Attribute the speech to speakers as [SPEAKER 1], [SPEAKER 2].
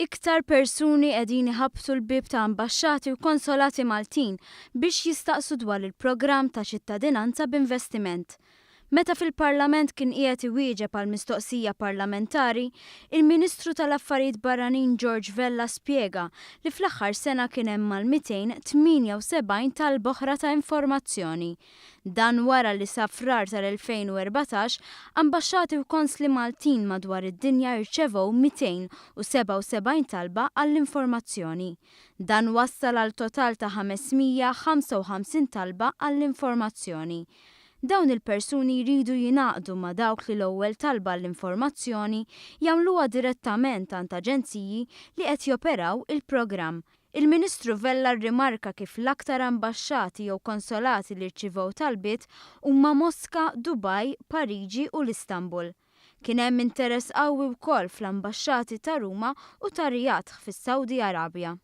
[SPEAKER 1] Iktar persuni qegħdin iħabbtu l-bieb ta' ambaxxati u konsolati Maltin biex jistaqsu dwar il-programm ta' ċittadinanza b'investiment. Meta fil-Parlament kien qiegħed iwieġeb għal mistoqsija parlamentari, il-Ministru tal-Affarijiet Barranin George Vella spjega li fl-aħħar sena kien hemm mal-278 talba oħra ta' informazzjoni. Dan wara li sa Frar tal-2014, ambaxxati u konsli Maltin madwar id-dinja rċevew 277 talba għall-informazzjoni. Dan wassal għal total ta' 555 talba għall-informazzjoni. Dawn il-persuni jridu jingħaqdu ma' dawk li l-ewwel talba għall-informazzjoni jagħmluha direttament għand aġenziji li qed joperaw il-programm. Il-Ministru Vella rrimarka kif l-aktar ambaxxati jew konsolati li rċivew talbiet huma Moska, Dubai, Pariġi u l-Istanbul. Kien hemm interess qawwi wkoll fl-ambaxxati ta' Ruma u ta' Riyadh fis-Saudi Arabja.